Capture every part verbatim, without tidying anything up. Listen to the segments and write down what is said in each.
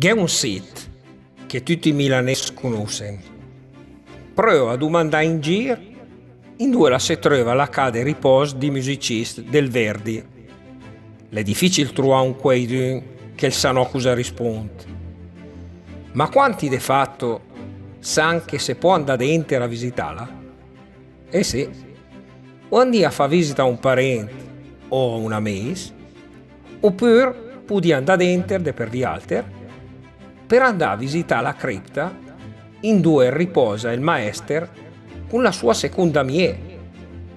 Gh'è un sit che tücc i milanes cunussen. Pröa a dumandà in gir induè la se tröva la cà de ripòs di müsicist del Verdi. L'è dificil truà un quaidün che 'l sa no cusa rispund. Ma quanti de fato san che se pò andà denter a visitala? Eh sì. O andì a fà visita a un parent o a un amis, opür pudì andà denter de per di alter per andà a visità la cripta induè riposa el maester cun la sua secunda miee,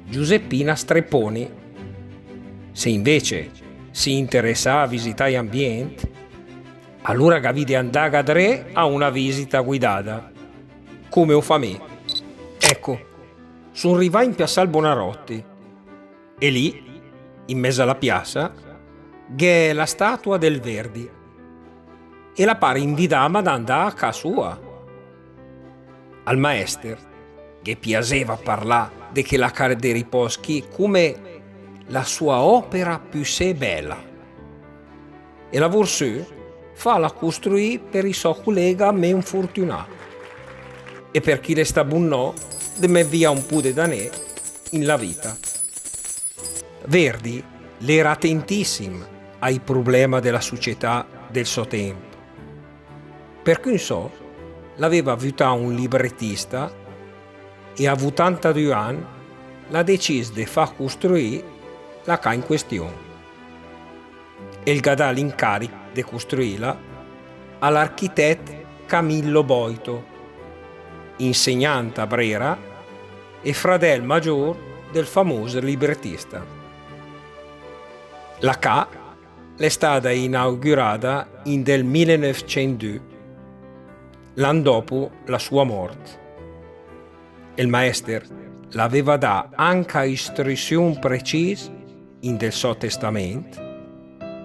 Giuseppina Strepponi. Se invece si interesa a visità i ambient, alura gh'avì de andà adree a una visita guidada, cume o fà mi. Ecco, sun rivà in Piassal Bonarotti, e lì, in mez a la piassa, gh'è la statua del Verdi, e la par invidàm ad andà a cà sua. Al maester ghe piaseva parlà de chela cà de ripòs chì cume la sua opera püssee bela. E l'à vursü fala custruì per i sò culega men furtünà, e per chi l'è stà bun no de met via un pù de danee in la vita. Verdi l'era atentissim ai problema de la sucietà del sò temp. Per cui insò l'aveva vutà un libretista e a vutantadü ann l'à decis de fà custruì la cà in question. El gh'à dà l'incaric de custruila a l'architet Camillo Boito, insegnant a Brera e fradel magiur del famus libretista. La cà l'è stada inaugurada in del milenövcentdü, l'ann dopo la sua mort. El maester l'aveva dà anca istrüssiun precis in del sò testament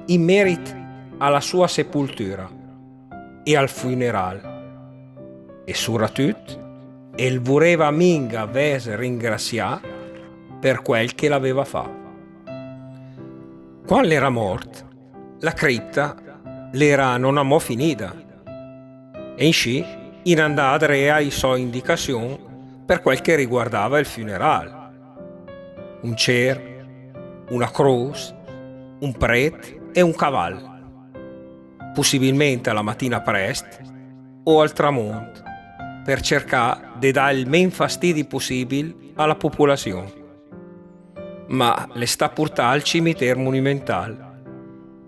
in merit a la sua sepultüra e al funeral, e suratüt el vureva minga vess ringrassià per quel che l'aveva fà. Quand l'era mort, la cripta l'era nonamò finida, e inscì in andà adree ai sò indicassiun per quel che riguardava el funeral. Un cer, una crus, un pret e un caval. Pussibilment a la matina prest o al tramont, per cercà de dà el men fastidi pussibil a la populassiun. Ma l'è stà purtà al cimiter monumental,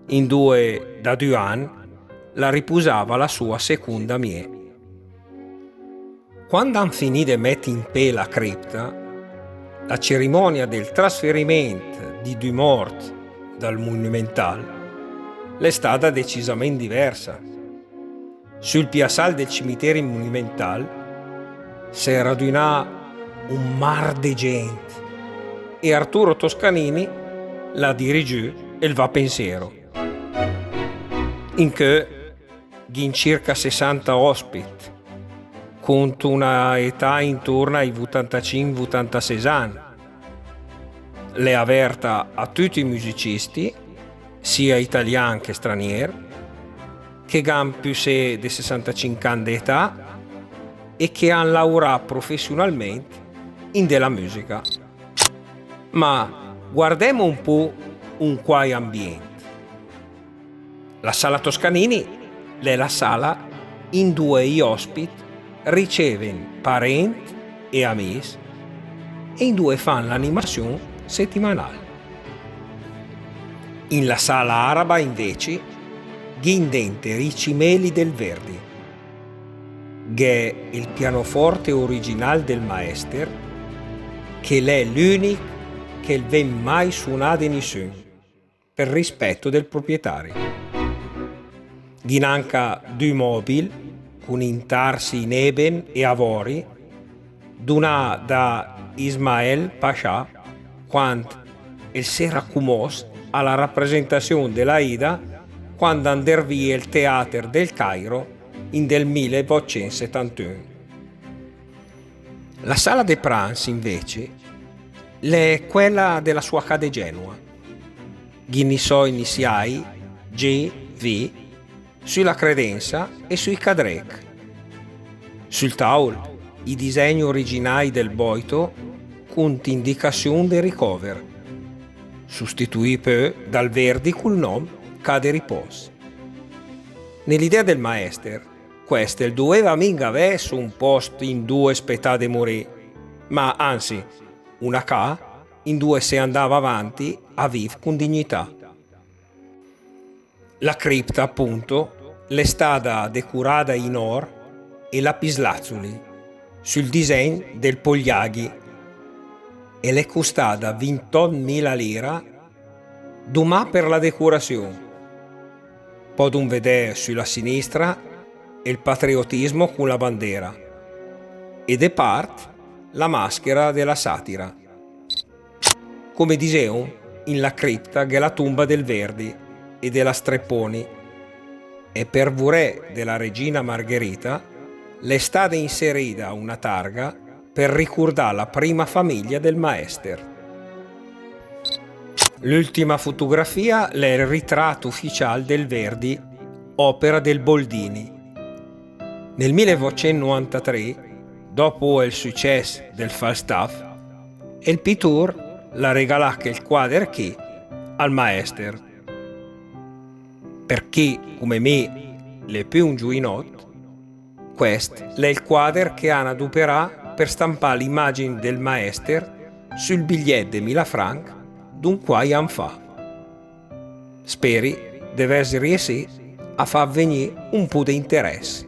induè da dü ann la ripusava la sua secunda miee. Quand han finì de mett in pee la cripta, la cerimonia del trasferiment di dü mort dal monumental l'è stada decisament diversa. Sül piassal del cimiteri monumental s'è radünà un mar de gent e Arturo Toscanini l'à dirigü el Va Pensiero. Incö gh'in circa sessanta ospit, cunt una età inturna ai vutantacinc vutantases ann. L'è averta a tücc i müsicisti, sia italian che stranier, che gh'han püssee de sessantacinc ann de età e che han laurà professionalment in de la müsica. Ma guardem un pù un quai ambient. La sala Toscanini l'è la sala induè i ospit riceven parent e amis e induè fan l'animassiun settimanal. In la sala araba, inveci, gh'in denter i cimeli del Verdi. Gh'è el pianoforte original del maester, che l'è l'ünic che 'l ven mai sunà de nissün, per rispetto del proprietari. Gh'in anca dü mobil cun intarsi in eben e avori, dunà da Ismael Pascià, quand el s'era cumoss a la rapresentassiun de l'Aida, quand han dervì el teater del Cairo in del mile votcent settantun. La sala de prans, invece, l'è quela de la sua cà de Genua. Gh'in i sò inissiai G V sü la credensa e sü i cadrècc. Sül taul, i disègn originai del Boito cunt indicassiun de ricòver, sustituì pö dal Verdi cul nòm Ca de Ripòs. Ne l'idea del maèster, quèst el dueva minga vès un pòst indue spetà de murì, ma ansi, una cà indue se andava avanti a vìv cun dignità. La cripta, appunto, l'è stada decurada in òr e lapislazzuli, sül disègn del Pogliaghi, e l'è custada vintòt mila lira, dumà per la decurassiun. Pòdum vedè sü la sinistra el patriotismo cun la bandera, e de part la maschera de la satira. Come diseum, in la cripta gh'è la tumba del Verdi e de la Strepponi, e per vurè de la regina Margherita l'è stada inserida una targa per ricurdà la prima famiglia del maèster. L'ültima fotografia l'è el ritrat ufficial del Verdi, opera del Boldini. Nel mil vòtcent novantatré, dopo el sücès del Falstaff, el pitur l'à regalà chel quader ché al maèster. Per chi, come mi, l'è pü un giuinòt, quèst l'è el quader che han aduperà per stampà l'imagin del maèster sül biglièt de mila franch d'un quai ann fa. Speri de vèss riessì a fà vegnì un pù de interès